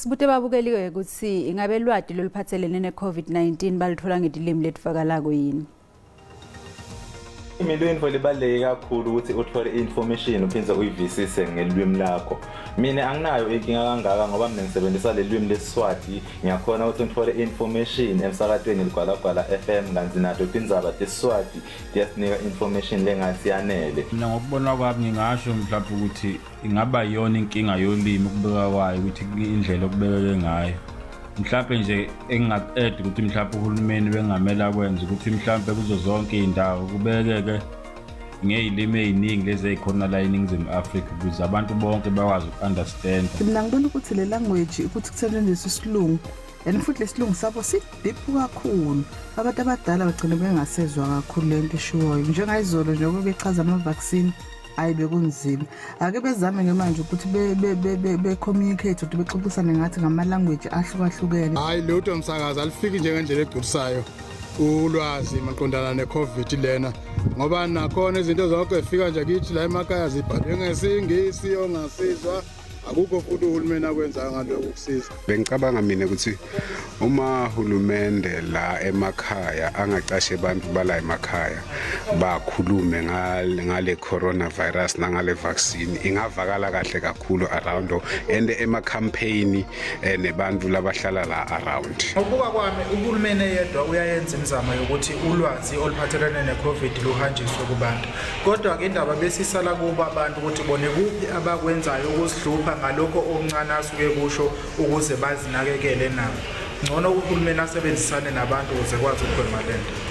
Sibute babukeliwe ukuthi ingabe lwati loluphathelene ne-COVID-19 baluthola ngetilimi letivakalako yini? Mina into libaluleke kakhulu ukuthi uthole i-information uphinde uyivisise ngelwimi lakho. Mina anginayo inkinga kangaka ngoba mina ngisebenzisa leli lwimi lesiSwati, ngiyakhona ukuthi ngithole i-information emsakatweni Ligwalagwala FM kanti nato tindzaba tesiSwati tiyasinika information lengathi yanele. Mina ngokubona kwami ngingasho mhlawumbe ukuthi ingaba iyona inkinga yolimi ukubeka kwayo ukuthi indlela okubekeke ngayo mhlawumbe nje engingaku-add ukuthi mhlawumbe uhulumeni bengamele akwenze ukuthi mhlawumbe kuzo zonke iy'ndawo kubekeke ngey'limi ey'ningi lezi ey'khona la eNingizimu Afrika ukuze abantu bonke bakwazi uku-understanda. Mina ngibona ukuthi le language ukuthi kusetshenziswa isilungu and futhi lesilungu sabo si-deep kakhulu, abantu abadala bagcine bengasezwa kakhulu le nto eshiwoyo. Njengayizolo nje bechaza ama-vaccine, hayi bekunzima. Ake bezame-ke manje ukuthi be-communicate ukuthi bexoxisane ngathi ngama-language ahlukahlukene. Hayi lutho msakazi, alifiki njengendlela egculisayo ulwazi maqondana ne-COVID lena, ngoba nakhona izinto zonke zifika nje kithi la emakhaya zibhalwe ngesiNgisi ongasizwa. Akukho futhi uhulumeni akwenzayo ngalokho ukusiza. Bengicabanga mina ukuthi uma hulumende la emakhaya angaqashe abantu bala emakhaya bakhulume ngale coronavirus nangale vaccine, ingavakala kahle kakhulu around and ema campaign nebantu labahlala la around. Ngokubuka kwami, uhulumeni eyedwa uyayenza imizamo yokuthi ulwazi oluphathelene ne-COVID luhanjiswe kubantu, kodwa-ke indaba besisala kubo abantu ukuthi bone kuphi abakwenzayo ukuzihlupha ngalokho okuncane asuke kusho ukuze bazinakekele nabo. Ngcono uhulumeni asebenzisane nabantu ukuze kwazi ukugwema le nto.